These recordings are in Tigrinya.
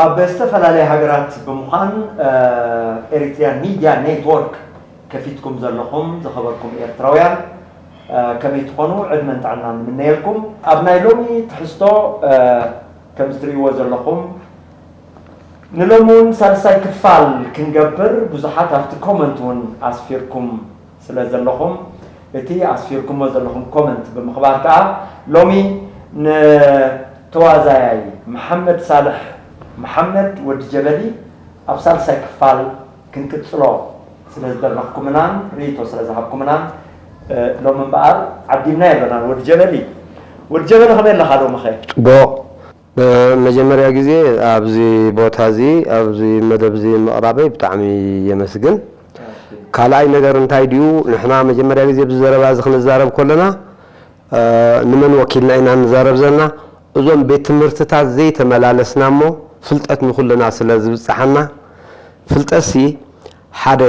ኣብ ዝተፈላለያ ሃገራት ብምዃን ኤሪትሪያን ሚድያ ኔትወርክ ከፊትኩም ዘለኹም ዝኸበርኩም ኤርትራውያን ከመይ ትኾኑ? ዕድመን ጥዕናን ንምነየልኩም። ኣብ ናይ ሎሚ ትሕዝቶ ከም እትርእይዎ ዘለኹም ንሎሚ እውን ሳልሳይ ክፋል ክንገብር ብዙሓት ኣብቲ ኮመንት እውን ኣስፊርኩም ስለ ዘለኹም እቲ ኣስፊርኩሞ ዘለኹም ኮመንት ብምኽባር ከዓ ሎሚ ንተዋዛያይ መሓመድ ሳልሕ መሓመድ ወዲ ጀበሊ ኣብ ሳልሳይ ክፋል ክንቅጽሎ ስለ ዝደረኽኩምናን ርእይቶ ስለ ዝሃብኩምናን ሎሚ እምበኣር ዓዲምና የሎናን። ወዲ ጀበሊ ወዲ ጀበሊ ከመይ ኣለኻ ሎምኸ? ጽቡቕ። መጀመርያ ግዜ ኣብዚ ቦታ እዚ ኣብዚ መደብ እዚ ምቕራበይ ብጣዕሚ የመስግን። ካልኣይ ነገር እንታይ ድዩ ንሕና መጀመርያ ግዜ ብዘረባ እዚ ክንዛረብ ከለና ንመን ወኪልና ኢና ንዛረብ ዘለና? እዞም ቤት ትምህርትታት ዘይተመላለስና እሞ ፍልጠት ንኹልና ስለ ዝብፅሓና ፍልጠትሲ ሓደ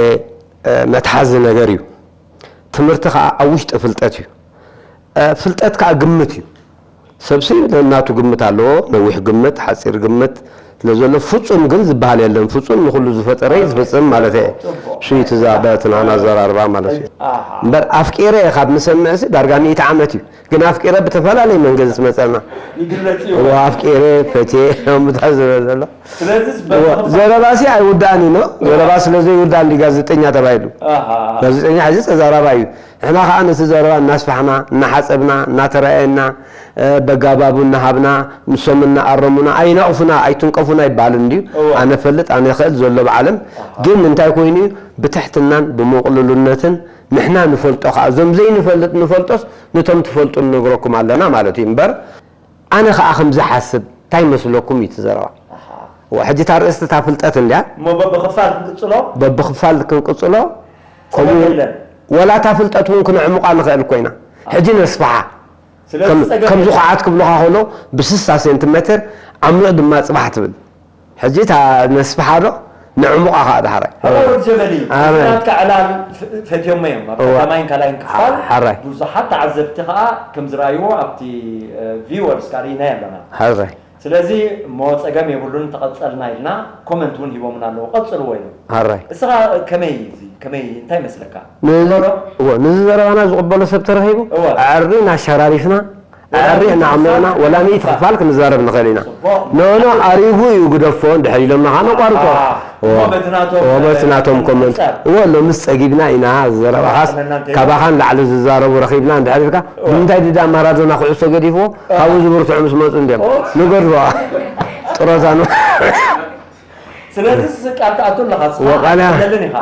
መትሓዚ ነገር እዩ። ትምህርቲ ከዓ ኣብ ውሽጢ ፍልጠት እዩ። ፍልጠት ከዓ ግምት እዩ። ሰብሲ ነናቱ ግምት ኣለዎ። ነዊሕ ግምት፣ ሓፂር ግምት ስለዘሎ ፍፁም ግን ዝበሃል የለን። ፍፁም ንኩሉ ዝፈጠረ እዩ ዝፍፅም ማለት እየ። ሽይቲ ዛበ እቲ ናና ኣዘራርባ ማለት እዩ። እምበር ኣፍቂረ ካብ ንሰምዕሲ ዳርጋ ሚእቲ ዓመት እዩ። ግን ኣፍቂረ ብተፈላለየ መንገዲ ዝመፀና ይግለፅ እዩ። እዎ ኣፍቂረ ፈትየ ምታ ዝብለ ዘሎ ስለዚስ እዎ፣ ዘረባሲ ኣይውዳእን እዩ ነው። ዘረባ ስለዘይውዳእ እንዲ ጋዜጠኛ ተባሂሉ። ጋዜጠኛ ሕዚ ተዛራባይ እዩ። ንሕና ከዓ ነቲ ዘረባ እናስፋሕና እናሓፀብና እናተረኣየና በጋባቡ እናሃብና ንሶም እናኣረሙና ኣይነቕፉና ኣይትንቀፉና ይበሃል እንድዩ። ኣነ ፈልጥ ኣነ ይኽእል ዘሎ ብዓለም ግን እንታይ ኮይኑ እዩ ብትሕትናን ብምቕልሉነትን ንሕና ንፈልጦ ከዓ እዞም ዘይንፈልጥ ንፈልጦስ ነቶም ትፈልጡ ንነግረኩም ኣለና ማለት እዩ እምበር ኣነ ከዓ ከምዚ ሓስብ እንታይ መስለኩም እዩ እቲ ዘረባ ሕጂ እታ ርእስቲ እታ ፍልጠት እንድያ እሞ በብኽፋል ክንቅፅሎ በብኽፋል ክንቅፅሎ ከምኡ ወላ እታ ፍልጠት እውን ክነዕሙቓ ንኽእል ኮይና ሕጂ ነስፍሓ ከምዚ ኩዓት ክብሉኻ ከሎ ብስሳ ሴንቲሜትር ዓሚቕ ድማ ፅባሕ ትብል ሕጂ እታ ነስፍሓ ዶ ነዕሙቓ ከዓ ዳሕራይ ሕራይ ወዲ ጀበሊ ናትካ ዕላል ፈትዮሞ እዮም ኣብ ቀዳማይን ካልኣይን ክፋል ብዙሓት ተዓዘብቲ ከዓ ከም ዝረኣይዎ ኣብቲ ቪወርስ ከዓ ርኢናዮ ኣለና ሕራይ ስለዚ እሞ ጸገም የብሉን ተቐጸልና ኢልና ኮመንት እውን ሂቦምና ኣለዉ ቀጽልዎ ኢሉ ሕራይ እስኻ ከመይ እዚ ከመይ እንታይ ይመስለካ ንዚ ዘረባና ዝቕበሎ ሰብ ተረኺቡ ኣዕሪና ኣሸራሪፍና ኣዕሪና ዓሚቕና ወላ ሚእቲ ክፋል ክንዛረብ ንኽእል ኢና ኖኖ ኣሪጉ እዩ ግደፎ እንድሕር ኢሎምና ከዓ ነቋርጦ በቲ ናቶም ኮመንት እወ ሎምስ ፀጊብና ኢና ዘረባኻስ ካባኻን ላዕሊ ዝዛረቡ ረኺብና እንድሕር ኢልካ ንምንታይ ድዳ ማራዶና ኩዕሶ ገዲፍዎ ካብኡ ዝብርትዑ ምስ መፁ እንድዮም ንገድፎ ጥሮታ ስለዚ ቃል ትኣቱ ኣለኻ ወቃላ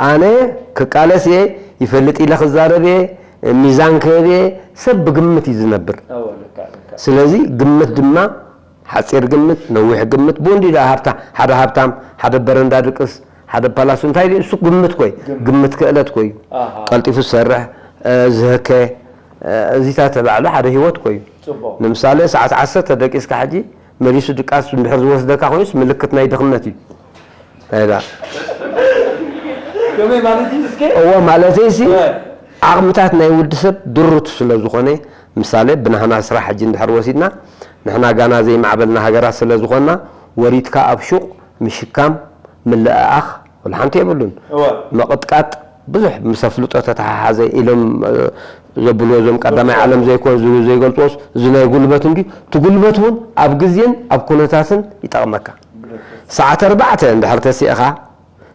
ኣነ ክቃለስ እየ ይፈልጥ ኢለ ክዛረብ እየ ሚዛን ክህብ እየ ሰብ ብግምት እዩ ዝነብር ስለዚ ግምት ድማ ሓፂር ግምት ነዊሕ ግምት ብኡ እንዲ ሃብታ ሓደ ሃብታም ሓደ በረንዳ ድቅስ ሓደ ፓላሱ እንታይ ድዩ እሱ ግምት ኮይ ግምት ክእለት ኮይ ቀልጢፉ ዝሰርሕ ዝህከ እዚታት ተባዕሉ ሓደ ህይወት ኮይ ንምሳሌ ሰዓት ዓሰርተ ደቂስካ ሕጂ መሊሱ ድቃስ እንድሕር ዝወስደካ ኮይኑስ ምልክት ናይ ድኽነት እዩ። ከመይ ማለት እዩ እስከ? እዎ ማለተይ ሲ ዓቕምታት ናይ ውዲ ሰብ ድሩት ስለ ዝኾነ ምሳሌ ብናህና ስራሕ ሕጂ እንድሕር ወሲድና ንሕና ጋና ዘይማዕበልና ሃገራት ስለ ዝኾንና ወሪድካ ኣብ ሹቕ ምሽካም ምልእኣኽ ወላ ሓንቲ የብሉን። ምቕጥቃጥ ብዙሕ ምስ ኣፍልጦ ተተሓሓዘ ኢሎም ዘብልዎ እዞም ቀዳማይ ዓለም ዘይኮን ዝብሉ ዘይገልፅዎስ እዚ ናይ ጉልበት እንዲ እቲ ጉልበት እውን ኣብ ግዜን ኣብ ኩነታትን ይጠቕመካ ሰዓት ኣርባዕተ እንድሕር ተሲእኻ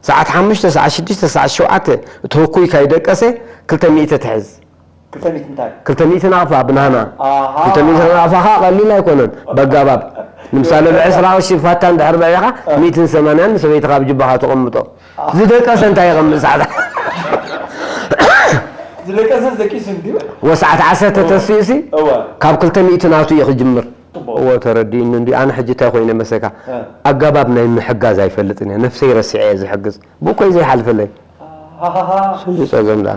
ሰዓት ሓሙሽተ ሰዓት ሽዱሽተ ሰዓት ሸውዓተ እቲ ህኩይ ካይደቀሰ ክልተ ሚእቲ ትሕዝ ክልተ ሚእቲ እንታይ? ክልተ ሚእቲ ናቕፋ ብናና ኣሃ። ክልተ ሚእቲ ናቕፋ ኸዓ ቀሊል ኣይኮነን በጋባብ ንምሳሌ ብዕስራ ቅርሺ ፋታ እንድሕር በዒኻ ሚእትን ሰማንያን ንሰበይትኻ ኣብ ጅባኻ ተቐምጦ ዝደቀሰ እንታይ ይቐምጥ ሰዓት ዝደቀሰ ደቂሱ እንድዩ ወሰዓት ዓሰርተ ተስዩሲ እወ ካብ ክልተ ሚእቲ ናቱ እዩ ክጅምር ጽቡቕ። እወ ተረዲእኒ እንዲ ኣነ ሕጂ እንታይ ኮይነ መሰካ እ። ኣጋባብ ናይ ምሕጋዝ ኣይፈልጥን እየ ነፍሰይ ረሲዐ እየ ዝሕግዝ ብእኮይ ዘይሓልፈለይ ሃሃሃ። ስንዲ ጸገም ደኣ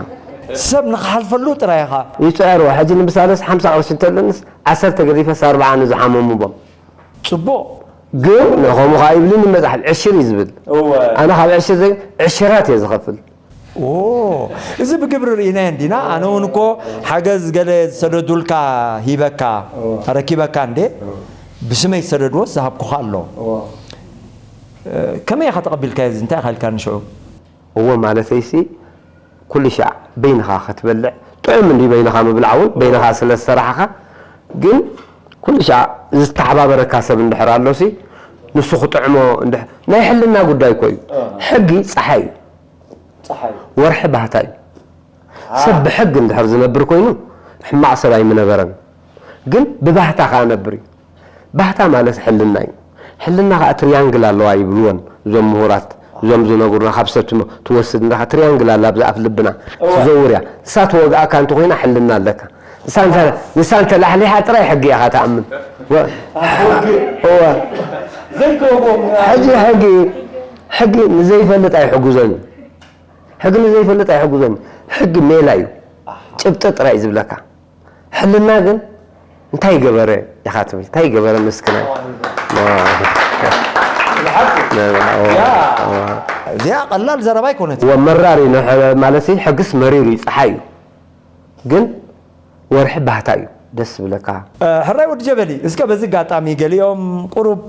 ሰብ ንኽሓልፈሉ ጥራይ ኢኻ ይጽዕርዎ ሕጂ ንምሳለስ ሓምሳ ቅርሺ እንተለንስ ዓሰርተ ገዲፈስ ኣርብዓ ንዝሓመሙ ቦም ጽቡቕ ግን ከምኡ ኸዓ ይብልኒ መጻሕል ዕሽር እዩ ዝብል እወ ኣነ ካብ ዕሽር ዘይ ዕሽራት እየ ዝኸፍል ኦ፣ እዚ ብግብሪ ርኢናዮ እንዲና። ኣነ እውን እኮ ሓገዝ ገለ ዝሰደዱልካ ሂበካ፣ ረኪበካ እንዴ? ብስመይ ዝሰደድዎስ ዝሃብኩኻ ኣሎ። ከመይ ኢኻ ተቐቢልካዮ? እዚ እንታይ ኢኻ ኢልካ ንሽዑ? እዎ ማለተይሲ ኩሉ ሻዕ በይንኻ ክትበልዕ ጥዑም እንዲ በይንኻ ምብላዕ እውን በይንኻ ስለ ዝሰራሕኻ ግን ኩሉ ሻዕ ዝተሓባበረካ ሰብ እንድሕር ኣሎሲ ንሱ ክጥዕሞ ናይ ሕልና ጉዳይ እኮ እዩ። ሕጊ ፀሓይ እዩ። ፀሓይ ወርሒ ባህታ እዩ። ሰብ ብሕጊ እንድሕር ዝነብር ኮይኑ ሕማቕ ሰብ ኣይምነበረን። ግን ብባህታ ከዓ ነብር እዩ። ባህታ ማለት ሕልና እዩ። ሕልና ከዓ ትሪያንግል ኣለዋ ይብልዎን እዞም ምሁራት እዞም ዝነግሩና ካብ ሰብ ትወስድ እንዳ ትሪያንግል ኣላ ኣብዚ ኣፍ ልብና ትዘውር እያ። ንሳ ትወግኣካ እንተኮይና ሕልና ኣለካ። ንሳ እንተ- ንሳ እንተላሕሊሓ ጥራይ ሕጊ ኢኻ ትኣምን። ወ- እወ። ዘይከውቦም ሕጂ ሕጊ ሕጊ ንዘይፈልጥ ኣይሕጉዘን። ሕጊ ንዘይፈልጥ ኣይሕጉዘን። ሕጊ ሜላ እዩ። ጭብጢ ጥራይ እዩ ዝብለካ። ሕልና ግን እንታይ ገበረ ኢኻ ትብል እንታይ ገበረ ምስክናይ እዚኣ ቀላል ዘረባ ኣይኮነት። ወመራር እዩ ንሕ- ማለት ሕግስ መሪር እዩ ፀሓይ እዩ ግን ወርሒ ባህታ እዩ ደስ ዝብለካ። ሕራይ ወዲ ጀበሊ እስከ በዚ ኣጋጣሚ ገሊኦም ቁሩብ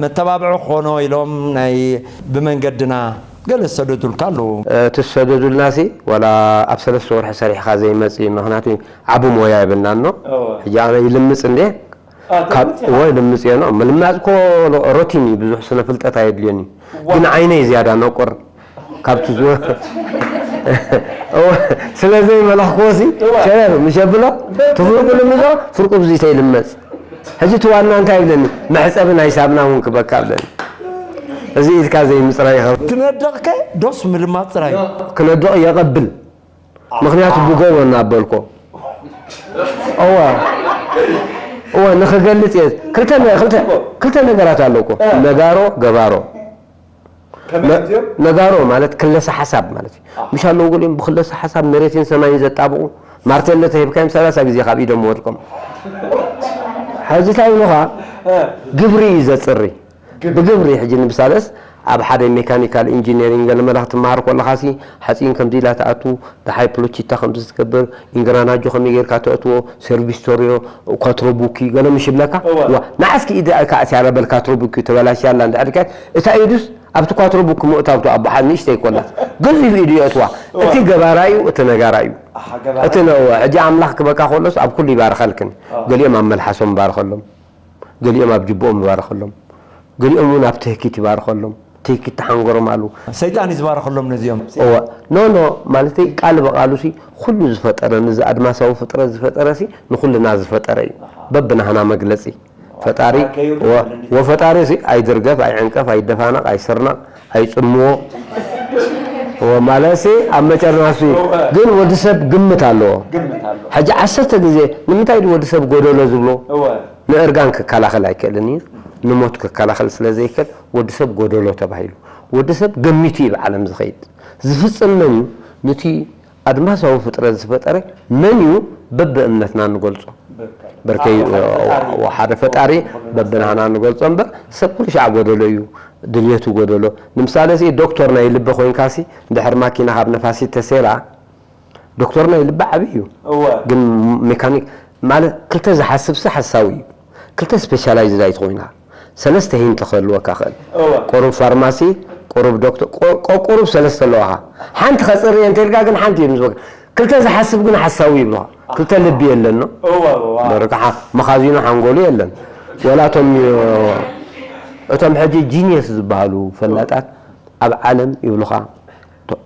መተባብዒ ክኾኖ ኢሎም ናይ ብመንገድና ገለ ዝሰደዱልካ ኣለዉ። እቲ ዝሰደዱልና ሲ ዋላ ኣብ ሰለስተ ወርሒ ሰሪሕካ ዘይመፅ እዩ ምክንያቱ ዓቢ ሞያ ይብልና ኖ ሕጂ ኣነ ይልምፅ እንዴ እዎ ልምፅ እየ ኖ ምልማፅ ኮ ሮቲን እዩ ብዙሕ ስነ ፍልጠት ኣየድልዮን እዩ ግን ዓይነይ ዝያዳ ነቁር ካብቲ ዝወ ስለዘይ መለኽክዎ ሲ ሸረር ምሸ ብሎ ትፍርቁ ልምፆ ፍርቁ ብዚተ ይልመፅ ሕጂ እቲ ዋና እንታይ ይብለኒ መሕፀቢ ናይ ሳብና እውን ክበካ ብለኒ እዚ ኢድካ ዘይምፅራይ ይኸ ትነደቕከ ዶስ ምልማፅ ጥራይ ክነድቕ የቐብል ምክንያቱ ብጎቦ እናበልኮ እወ እወ ንክገልፅ እየ ክልተ ነ- ክልተ ክልተ ነገራት ኣለኮ ነጋሮ ገባሮ ከመይ እዮም ነጋሮ ማለት ክለሰ ሓሳብ ማለት እዩ ምሽ ኣለዉ ገሊኦም ብክለሰ ሓሳብ መሬትን ሰማይን ዘጣብቑ ማርቴሎ ተሂብካዮም ሰላሳ ግዜ ካብ ኢዶም ወድቆም ሕዚ እንታይ ኢሉኻ ግብሪ እዩ ዘፅሪ ብግብሪ ሕጂ ንምሳለስ ኣብ ሓደ ሜካኒካል ኢንጂነሪንግ ገለ መለ ክትመሃር ከለኻሲ ሓፂን ከምዚ ኢላ ትኣቱ ደሓይ ፕሎቺታ ከምዚ ትገብር ኢንግራናጆ ከመይ ጌርካ ተእትዎ ሰርቪስ ቶሪዮ ኳትሮ ቡኪ ገለ ምሽ ይብለካ ዋ ንዓስኪ ኢደ ኣይካ ኣስያ ረበል ካትሮ ቡኪ ተበላሽያ ኣላ እንድሕር ኢልካ እታ ኢዱስ ኣብቲ ኳትሮ ቡኪ ምእታውቱ ኣቦሓ ንእሽተይ ኮላ ገዚፍ ኢዱ የእትዋ እቲ ገባራዩ እቲ ነጋራዩ እቲ ነወ ሕጂ ኣምላኽ ክበካ ከሎስ ኣብ ኩሉ ይባርኸልክን ገሊኦም ኣብ መልሓሶም ይባርኸሎም ገሊኦም ኣብ ጅብኦም ይባርኸሎም ገሊኦም እውን ኣብ ትህኪት ይባርኸሎም ትህኪት ተሓንጎሮም ኣሉ ሰይጣን እዩ ዝባርኸሎም ነዚኦም እወ ኖ ኖ ማለተይ ቃል በቃሉ ሲ ኩሉ ዝፈጠረ ንዚ ኣድማሳዊ ፍጥረት ዝፈጠረ ሲ ንኩልና ዝፈጠረ እዩ በብናህና መግለፂ ፈጣሪ ወፈጣሪ ሲ ኣይድርገፍ ኣይዕንቀፍ ኣይደፋነቕ ኣይስርነቕ ኣይፅምዎ ማለት ሲ ኣብ መጨረሻ ሲ ግን ወዲ ሰብ ግምት ኣለዎ ሕጂ ዓሰርተ ግዜ ንምንታይ ወዲ ሰብ ጎደሎ ዝብሎ ንእርጋን ክከላኸል ኣይክእልን እዩ ንሞት ክከላኸል ስለ ዘይክእል ወዲ ሰብ ጎደሎ ተባሂሉ ወዲ ሰብ ገሚቱ እዩ ብዓለም ዝኸይድ ዝፍፅም መን እዩ ንቲ ኣድማሳዊ ፍጥረት ዝፈጠረ መን እዩ በብእምነትና ንገልፆ በርከይ ሓደ ፈጣሪ በብናህና ንገልፆ እምበር ሰብ ኩሉ ሻዕ ጎደሎ እዩ ድልየቱ ጎደሎ ንምሳሌ ሲ ዶክተር ናይ ልቢ ኮይንካሲ ድሕር ማኪና ካብ ነፋሲት ተሴራ ዶክተር ናይ ልቢ ዓብይ እዩ ግን ሜካኒክ ማለት ክልተ ዝሓስብ ሲ ሓሳዊ እዩ ክልተ ስፔሻላይዝድ ኣይትኾይንካ ሰለስተ ሂንት ክህልወካ ክእል ቁሩብ ፋርማሲ ቁሩብ ዶክተር ቁሩብ ሰለስተ ኣለዋካ ሓንቲ ከፅሪ እንተ ኢልካ ግን ሓንቲ እዩ ዝብለካ ክልተ ዝሓስብ ግን ሓሳዊ ይብልካ ክልተ ልቢ የለን በርካ መኻዚኖ ሓንጎሉ የለን ወላ እቶም እቶም ሕጂ ጂኒየስ ዝበሃሉ ፈላጣት ኣብ ዓለም ይብሉኻ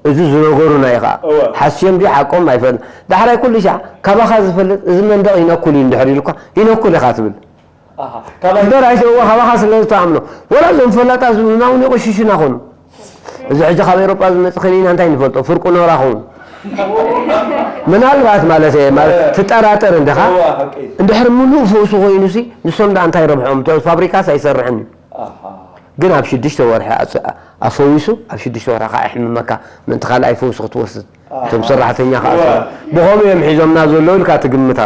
እዚ ዝነገሩና እዩ ከዓ ሓስዮም ድዩ ሓቆም ኣይፈልጥ ዳሕራይ ኩሉ ሻዕ ካባኻ ዝፈልጥ እዚ መንደቕ ይነኩል እዩ እንድሕር ኢሉካ ይነኩል ኢኻ ትብል እምበር ኣይተእዎ ካባኻ ስለ ዝተኣምኖ ወላ እዞም ፈላጣ ዝብሉና እውን ይቆሽሹና ኾኑ እዚ ሕጂ ካብ ኤሮጳ ዝመፅእ ከኒና እንታይ ንፈልጦ ፍርቁ ኖራ ኸውን ምናልባት ማለት እየ ትጠራጠር እንዲኻ እንድሕር ምሉእ ፈውሲ ኮይኑሲ ንሶም ዳ እንታይ ረብሖም ፋብሪካስ ኣይሰርሕን እዩ ግን ኣብ ሽዱሽተ ወርሒ ኣፈዊሱ ኣብ ሽዱሽተ ወርሒ ከዓ ይሕምመካ ምእንቲ ካልኣይ ፈውሲ ክትወስድ እቶም ሰራሕተኛ ከዓ ብኸምኡ እዮም ሒዞምና ዘለዉ ኢልካ ትግምታ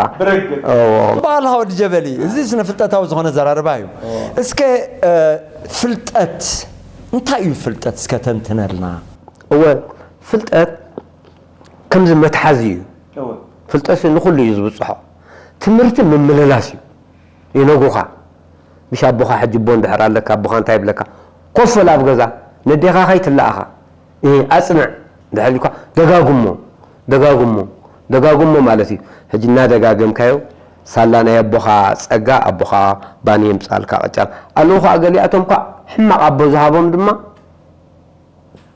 በዓል ሃወድ ጀበሊ እዚ ስነ ፍልጠታዊ ዝኾነ ዘራርባ እዩ እስከ ፍልጠት እንታይ እዩ ፍልጠት እስከ ተንትነልና እወ ፍልጠት ከምዚ መትሓዚ እዩ ፍልጠት ንኩሉ እዩ ዝብፅሖ ትምህርቲ ምምልላስ እዩ ይነጉኻ ምሽ ኣቦኻ ሕጂ ቦ እንድሕር ኣለካ ኣቦኻ እንታይ ይብለካ ኮፍ በል ኣብ ገዛ፣ ነዴኻ ከይትለኣኻ። እ፣ ኣጽንዕ፣ ድሕር ኢልኳ ደጋግሞ፣ ደጋግሞ፣ ደጋግሞ ማለት እዩ። ሕጂ እናደጋገምካዮ፣ ሳላ ናይ ኣቦኻ ጸጋ፣ ኣቦኻ ባኒ የምጽኣልካ ቅጫ። ኣለዉ ኸኣ ገሊኣቶም እኳ ሕማቕ ኣቦ ዝሃቦም ድማ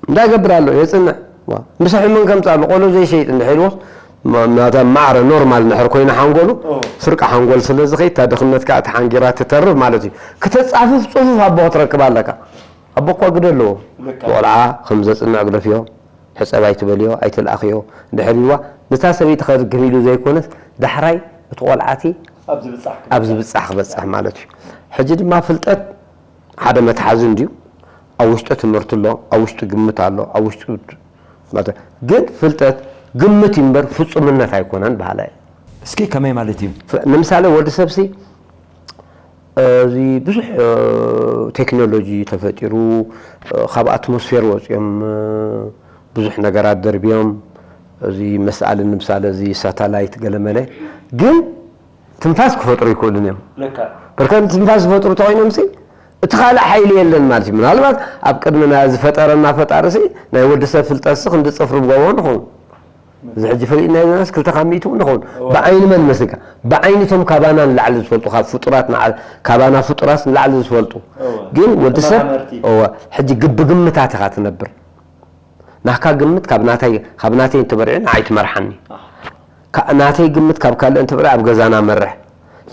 እንታይ ይገብር ኣሎ? የጽንዕ። ዋ፣ ምሳሕ መን ከምጽኣሉ? ቆሎ ዘይሸይጥ እንድሕር ኢልዎስ፣ ማ-፣ ናታ ማዕረ ኖርማል እንድሕር ኮይኑ ሓንጎሉ፣ ኦ። ፍርቂ ሓንጎል ስለ ዝኸይድ፣ እታ ድኽነት ከኣ ተሓንጊራ ትተርፍ ማለት እዩ። ክተጻፍፍ ጽፉፍ ኣቦ ክትረክብ ኣለካ። ኣቦ እኳ ግደ ኣለዎ። ልካ። ቆልዓ ከም ዘጽንዕ ግደፍዮ፣ ሕጸብ ኣይትበልዮ፣ ኣይትልኣኽዮ። እንድሕር ኢልዋ፣ ነታ ሰበይቲ ከድግም ኢሉ ዘይኮነስ፣ ዳሕራይ እቲ ቆልዓቲ ኣብ ዝብጻሕ ኣብ ክበጽሕ። ዝብጻሕ ክበጽሕ ማለት እዩ። ሕጂ ድማ ፍልጠት ሓደ መትሓዚ እንድዩ። ኣብ ውሽጢ ትምህርቲ ኣሎ፣ ኣብ ውሽጢ ግምት ኣሎ፣ ኣብ ውሽጢ ማለት፣ ግን ፍልጠት ግምት እዩ እምበር ፍጹምነት ኣይኮነን በሃላይ። እስኪ ከመይ ማለት እዩ? ፍ-፣ ንምሳሌ ወዲ ሰብሲ፣ እዚ ብዙሕ፣ እ፣ ቴክኖሎጂ ተፈጢሩ፣ እ፣ ካብ ኣትሞስፌር ወጺኦም፣ እ፣ ብዙሕ ነገራት ደርብዮም፣ እዚ መስኣሊ ንምሳሌ እዚ ሳተላይት ገለመለ፣ ግን ትንፋስ ክፈጥሩ ይክእሉን እዮም። ልካ። በርከን ትንፋስ ዝፈጥሩ ተኾይኖም ሲ፣ እቲ ካልእ ሓይሊ የለን ማለት እዩ። ምናልባት ኣብ ቅድሚ ናይ ዝፈጠረና ፈጣሪ ሲ፣ ናይ ወዲ ሰብ ፍልጠት ሲ ክንዲ ጽፍሪ ብጎቦ ንኸውን። እዚ ሕጂ ፈሊጥናዮ ዘለናስ ክልተ ካብ ሚእቲ እውን ንኸውን። እወ። ብዓይኒ መን መስልካ? ብዓይኒ እቶም ካባና ንላዕሊ ዝፈልጡ፣ ካብ ፍጡራት ንዓ-፣ ካባና ፍጡራት ንላዕሊ ዝፈልጡ። እወ። ግን ወዲ ሰብ፣ ተመራመርቲ። እወ፣ ሕጂ ግብ-፣ ብግምታት ኢኻ ትነብር። ናካ ግምት ካብ ናተይ፣ ካብ ናተይ እንተበሪዑ ንዓይ ትመርሓኒ። ኣህ። ካ-፣ ናተይ ግምት ካብ ካልእ እንተበሪዑ ኣብ ገዛና መርሕ።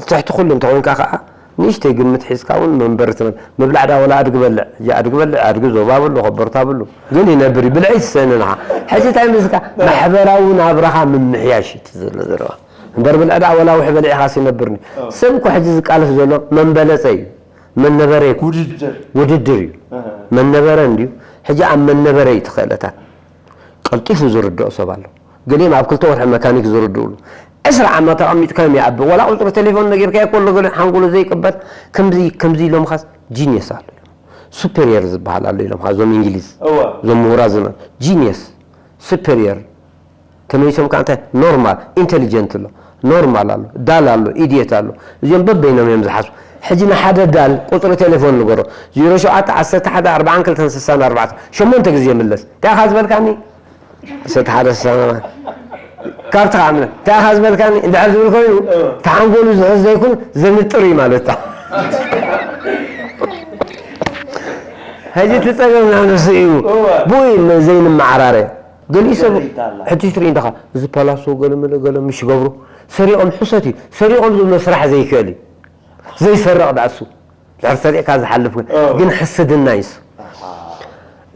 ትሕቲ ኩሉ እንተኾይንካ ከዓ ንእሽተይ ግምት ሒዝካ እውን መንበሪ ትነብ-፣ ምብላዕ ዳ ወላ ኣድጊ በልዕ፣ እዚ ኣድጊ በልዕ፣ ኣድጊ ዞባ በሉ፣ ከበርታ በሉ። ግን ይነብር እዩ፣ ብልዒ ትስእንንኻ። ሕጂ እንታይ ምስልካ? ማሕበራዊ ናብራኻ ምምሕያሽ እዩ እቲ ዘሎ ዘረባ። እምበር ብልዕ ዳ ወላ ውሒ በሊዕኻስ ይነብርኒ። ኦ። ሰብ እኮ ሕጂ ዝቃለስ ዘሎ መንበለጸ እዩ። መነበረ እዩ። ውድድር። ውድድር እዩ። እህ። መነበረ እንድዩ። ሕጂ ኣብ መነበረ እዩ እቲ ክእለታት። ቀልጢፉ ዝርድኦ ሰብ ኣሎ። ገሊኦም ኣብ ክልተ ወርሒ መካኒክ ዝርድኡሉ። ዕስራ ዓመት ኣቐሚጥካዮም ይኣቢ። ዋላ ቁጽሪ ቴሌፎን ነጊርካዮ እኮ ኣሎ፣ ገለ ሓንጎሉ ዘይቅበል። ከምዚ፣ ከምዚ ኢሎምኻስ ጂኒየስ ኣሎ ኢሎም። ሱፔሪየር ዝበሃል ኣሎ ኢሎምኻ፣ እዞም እንግሊዝ። እወ። እዞም ምሁራት ዘመን። ጂኒየስ፣ ሱፔሪየር። ተመሊሶም ከኣ እንታይ? ኖርማል፣ ኢንተሊጀንት ኣሎ፣ ኖርማል ኣሎ፣ ዳል ኣሎ፣ ኢድየት ኣሎ። እዚኦም በበይኖም እዮም ዝሓስቡ። ሕጂ ንሓደ ዳል ቁጽሪ ቴሌፎን ንገሮ። ዜሮ ሸውዓተ ዓሰርተ ሓደ ኣርባዓን ክልተን ስሳን ኣርባዕተን ሸሞንተ ግዜ ምለስ። እንታይ ኢኻ ዝበልካኒ? ዓሰርተ ሓደ ስሳን ኣርባዕተን። ካብቲ ከዓ ምለ-፣ እንታይ ኢኻ ዝበልካኒ? እንድሕር ዝብል ኮይኑ፣ እወ። ተሓንጎሉ ዝሕዝ ዘይኮኑ ዘንጥር እዩ ማለት እዩ። ሕጂ እቲ ጸገም ናብ ንሱ እዩ። እወ። ብኡ እዩ ዘይንመዓራረ። ገሊኡ ሰብ ይፈልጥ ኣላ። ሕጂ ትርኢ እንዲኻ፣ እዚ ፓላሶ ገለ መለ ገለ ምሽ ገብሩ፣ ሰሪቖም ሕሰት እዩ። ሰሪቖም ዝብሎ ስራሕ ዘይክእል እዩ። ዘይሰርቕ ደኣ እሱ። ድሕር ሰሪቕካ ዝሓልፍ ግን፣ ኦ። ግን ሕስድና እዩ እሱ። ኣሃ።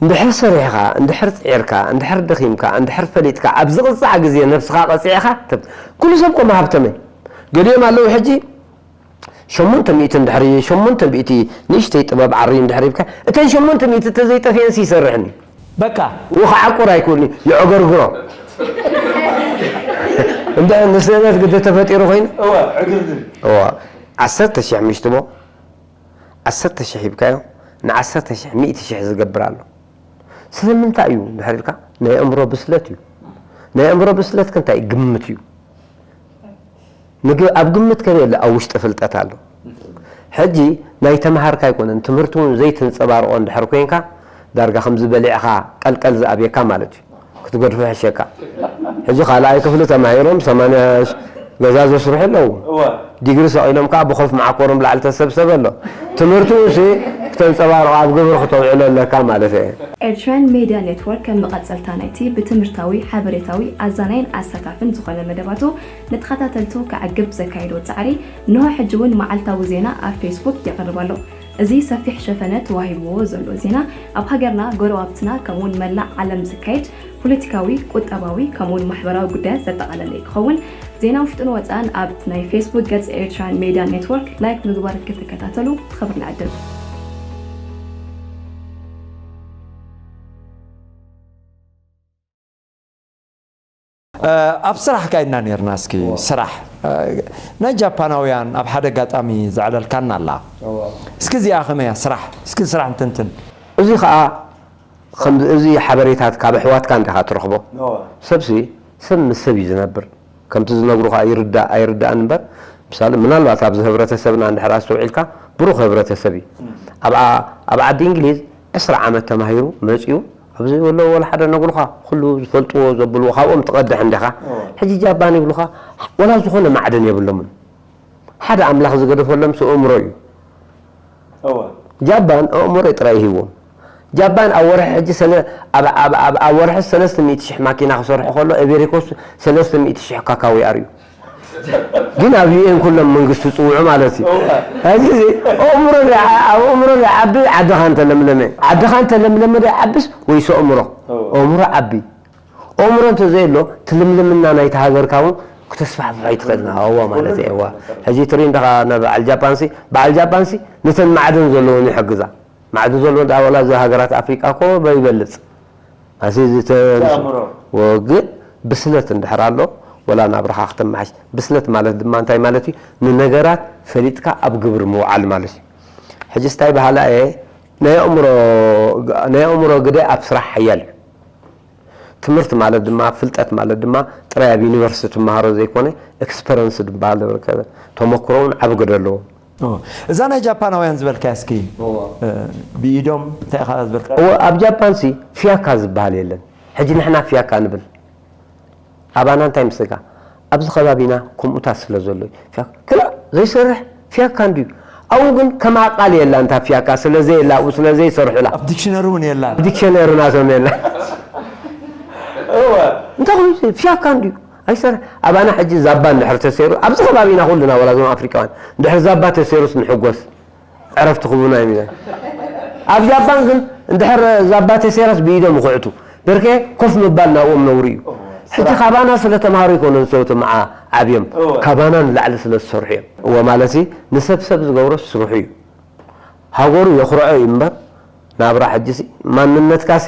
እንድሕር ሰሪሕኻ፣ እንድሕር ጽዒርካ፣ እንድሕር ደኺምካ፣ እንድሕር ፈሊጥካ፣ ኣብ ዝቕጻዕ ግዜ ነብስኻ ቀጺዕኻ፣ ተብ-፣ ኩሉ ሰብ እኮ መሃብተመ። ገሊኦም ኣለዉ ሕጂ፣ ሸሞንተ ሚእቲ እንድሕር፣ ሸሞንተ ሚእቲ ንእሽተይ ጥበብ ዓሪ እንድሕር ሂብካ፣ እተን ሸሞንተ ሚእቲ ተዘይጠፍኤንስ ይሰርሕኒ። በቃ። ውኻ ዓቁር ኣይክእልኒ፣ ይዕገርግሮ። እንድሕር ንስእነት ግዲ ተፈጢሩ ኮይኑ፣ እወ፣ ዕግርግር። እወ፣ ዓሰርተ ሽሕ ምሽ ትቦ፣ ዓሰርተ ሽሕ ሂብካዮ፣ ንዓሰርተ ሽሕ ሚእቲ ሽሕ ዝገብር ኣሎ። ስለምንታይ እዩ እንድሕር ኢልካ፣ ናይ ኣእምሮ ብስለት እዩ። ናይ ኣእምሮ ብስለት ከ እንታይ እዩ? ግምት እዩ። ንግ-፣ ኣብ ግምት ከመይ የለ፣ ኣብ ውሽጢ ፍልጠት ኣሎ። ሕጂ ናይ ተምሃርካ ኣይኮነን፣ ትምህርቲ እውን ዘይትንጸባርቖ እንድሕር ኮይንካ፣ ዳርጋ ከምዚ በሊዕኻ ቀልቀል ዝኣብየካ ማለት እዩ። ክትገድፎ ይሕሸካ። ሕጂ ካልኣይ ክፍሊ ተማሂሮም ሰማንያ ሽ-፣ ገዛ ዘስርሑ ኣለዉ። እወ። ዲግሪ ሰቒሎም ከኣ ብኾፍ መዓኮሮም ላዕሊ ተሰብሰበ ኣሎ። ትምህርቲ እውን ሲ ክተንጸባርቖ፣ ኣብ ግብሪ ክተውዕሎ ኣለካ ማለት እየ። ኤርትራን ሜድያ ኔትወርክ ከም መቐጸልታ ናይቲ ብትምህርታዊ፣ ሓበሬታዊ፣ ኣዛናይን ኣሳታፍን ዝኾነ መደባቱ ንተኸታተልቱ ከዕግብ ዘካየዶ ጻዕሪ፣ እንሆ ሕጂ እውን መዓልታዊ ዜና ኣብ ፌስቡክ የቕርብ ኣሎ። እዚ ሰፊሕ ሸፈነ ተዋሂብዎ ዘሎ ዜና፣ ኣብ ሃገርና፣ ጎረባብትና፣ ከምኡውን መላእ ዓለም ዝካየድ ፖለቲካዊ፣ ቁጠባዊ፣ ከምኡውን ማሕበራዊ ጉዳያት ዘጠቓለለ ክኸውን፣ ዜና ውሽጥን ወጻእን ኣብ ናይ ፌስቡክ ገጽ ኤርትራን ሜድያ ኔትወርክ ላይክ ምግባር ክትከታተሉ ብኽብሪ ንዕድም። እ፣ ኣብ ስራሕ ካይድና ኔርና። እስኪ እዋ። ስራሕ፣ እ፣ ናይ ጃፓናውያን ኣብ ሓደ ኣጋጣሚ ዘዕለልካና ኣላ። እዋ። እስኪ እዚኣ ከመይ እያ ስራሕ? እስኪ ስራሕ እንትንትን። እዚ ኸኣ ከም እዚ ሓበሬታት ካብ ኣሕዋትካ እንዲኻ ትረኽቦ። እዋ። ሰብሲ፣ ሰብ ምስ ሰብ እዩ ዝነብር። ከምቲ ዝነግሩኻ ይርዳእ ኣይርዳእን እምበር፣ ምሳሌ፣ ምናልባት ኣብዚ ህብረተሰብና እንድሕር ኣስተውዒልካ፣ ብሩኽ ህብረተሰብ እዩ። እም። ኣብ ዓ-፣ ኣብ ዓዲ እንግሊዝ ዕስራ ዓመት ተማሂሩ መጺኡ ኣብዚ ወሎ ወላ ሓደ ነግሩኻ፣ ኩሉ ዝፈልጥዎ ዘብልዎ ካብኦም ትቐድሕ እንዲኻ። ሕጂ ጃፓን ይብሉኻ፣ ወላ ዝኾነ ማዕድን የብሎምን። ሓደ ኣምላኽ ዝገደፈሎም ኣእምሮ እዩ። ጃፓን ኣእምሮ ጥራይ ይህዎም። ጃፓን ኣብ ወርሒ ሕጂ ሰለ ኣብ ኣብ ኣብ ኣብ ወርሒ ሰለስተ ሚእቲ ሽሕ ማኪና ክሰርሑ ከሎ ኤቤሪኮስ ሰለስተ ሚእቲ ሽሕ ካካዊ ኣርዩ። ግን ኣብ ዩኤን ኩሎም መንግስቲ ጽውዑ ማለት እዩ። ሕጂ እዚ ኣእምሮ ዝዓ- ኣብ ኣእምሮ ዝዓቢ ዓድኻ እንተለምለመ ዓድኻ እንተለምለመ ዶ ይዓብስ ወይስ ኣእምሮ? ኣእምሮ ዓቢ። ኣእምሮ እንተዘየሎ ትልምልምና ናይቲ ሃገርካ እውን ክተስፋሕፍሖ ኣይትኽእልን። እዋ ማለት እዩ። እዋ ሕጂ ትርኢ እንዲኻ ናብ በዓል ጃፓንሲ በዓል ጃፓንሲ ነተን ማዕድን ዘለዎን ይሕግዛ። ማዕድን ዘለዎ እንዳ ወላ እዚ ሃገራት ኣፍሪቃ እኮ በይበልጽ ኣሲ ዝተንሱ ኣእምሮ። ወግእ ብስለት እንድሕር ኣሎ ወላ ናብራኻ ክተመሓሽ። ብስለት ማለት ድማ እንታይ ማለት እዩ? ንነገራት ፈሊጥካ ኣብ ግብሪ ምውዓል ማለት እዩ። ሕጂ ስታይ ባህላ እየ ናይ ኣእምሮ ናይ ኣእምሮ ግደ ኣብ ስራሕ ሓያል እዩ። ትምህርቲ ማለት ድማ ፍልጠት ማለት ድማ ጥራይ ኣብ ዩኒቨርሲቲ ትመሃሮ ዘይኮነ ኤክስፐረንስ ዝበሃል ዝርከበ ተመክሮ እውን ዓቢ ግደ ኣለዎ። እዛ ናይ ጃፓናውያን ዝበልካያ እስኪ ብኢዶም እንታይ ኢኻ ዝበልካ? እወ ኣብ ጃፓንሲ ፊያካ ዝበሃል የለን። ሕጂ ንሕና ፊያካ ንብል። ኣባና እንታይ ምስልካ ኣብዚ ከባቢና ከምኡታት ስለ ዘሎ እዩ። ፊያካ ክላ ዘይሰርሕ ፊያካ እንድዩ። ኣብኡ ግን ከማ ቃል የላ እንታ ፊያካ ስለ ዘየላ ኣብኡ ስለ ዘይሰርሑላ ኣብ ዲክሽነሪ እውን የላ። ዲክሽነሪ ናቶም የላ። እንታይ ኮይኑ ፊያካ እንድዩ ኣይሰርሕ። ኣባና ሕጂ ዛባ እንድሕር ተሰይሩ ኣብዚ ከባቢና ኩልና ወላ ዞም ኣፍሪቃውያን እንድሕር ዛባ ተሰይሩስ ንሕጎስ። ዕረፍቲ ክቡና እዮም ኢለን። ኣብ ጃፓን ግን እንድሕር ዛባ ተሰይራስ ብኢዶም ይኹዕቱ። በርከ ኮፍ ምባል ናብኦም ነውሪ እዩ። ሕጂ ካባና ስለ ተምሃሩ ኣይኮነን ሰብቲ መዓ ዓብዮም ካባና ንላዕሊ ስለ ዝሰርሑ እዮም። እወ ማለት ንሰብ ሰብ ዝገብሮ ስርሑ እዩ። ሃገሩ የኹርዖ እዩ እምበር ናብራ ሕጂሲ ማንነትካሲ